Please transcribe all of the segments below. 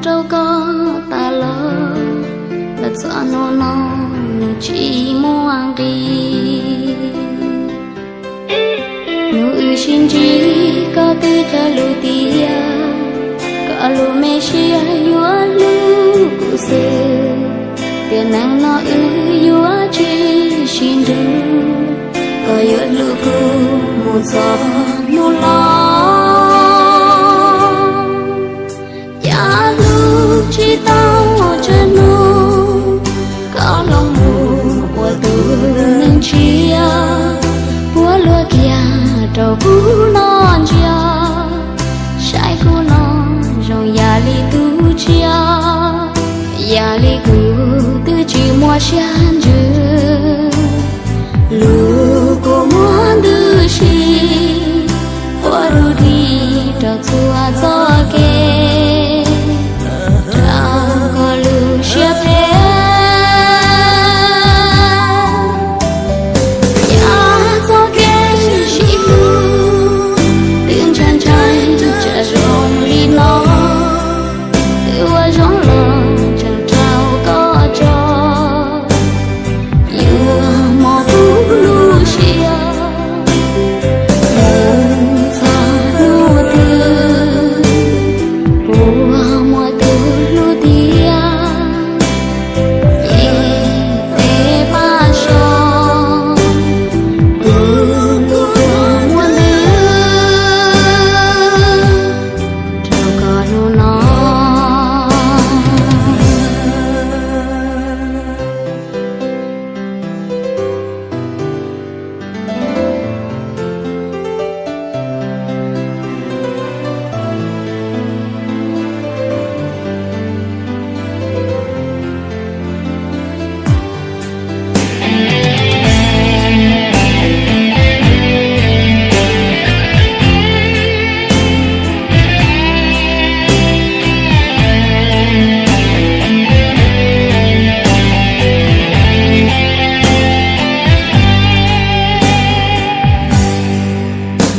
rau koj tas los, los txog hnub no nws tsis muaj nqis. Hnub wb sib ntsib koj twb cog lus tias koj lub me siab yuav hlub kuv xwb, tiam neej no wb yuav tsis sib nrug, koj yuav hlub kuv mus txog hnub los. Yam hlub tsis tau tsawg hnub, koj los mus ua tus neeg tshiab, puab luag kiag rau kuv noj ntsia, saib kuv no zoo yam li tus tsiaj, yam li kuv twb tsis muaj siab ntsws. Lus kua muag ntws si, ua rau dig rau txhua txoj kev, rau koj lub siab phem. Yam txoj kev sib hlub twb ntshai ntshai tsis zoo li no, twb ua zoo los tseem raug koj tso, yuav mob kuv lub siab. Mus txog hnub twg puas muaj tus hlub tiag, ces peb pab so, tus hlub puas muaj ntws rau koj hnub no.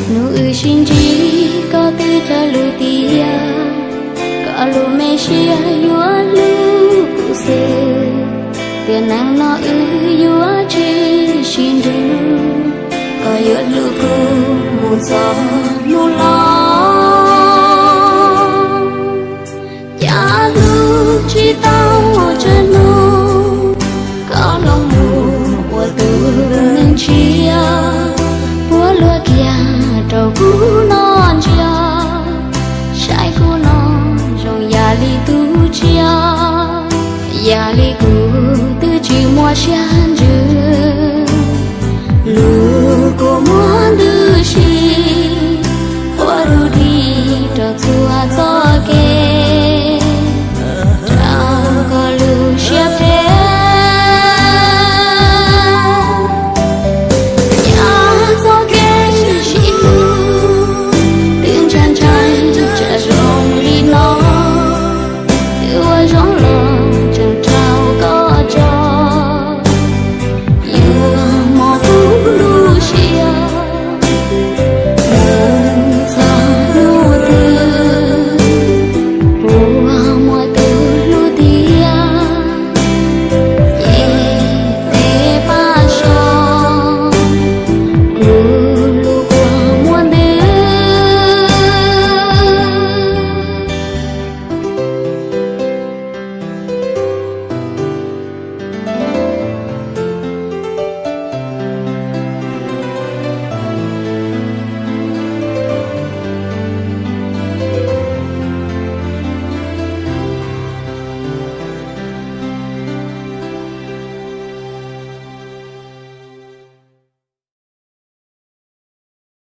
Hnub wb sib ntsib koj twb cog lus tias koj lub me siab yuav hlub kuv xwb, tiam neej no wb yuav tsis sib nrug, koj yuav hlub kuv mus txog hnub los. Yam hlub tsis tau tsawg hnub, koj los mus ua tus neeg tshiab, puab luag kiag rau kuv noj ntsia, saib kuv no zoo yam li tus tsiaj, yam li kuv twb tsis muaj siab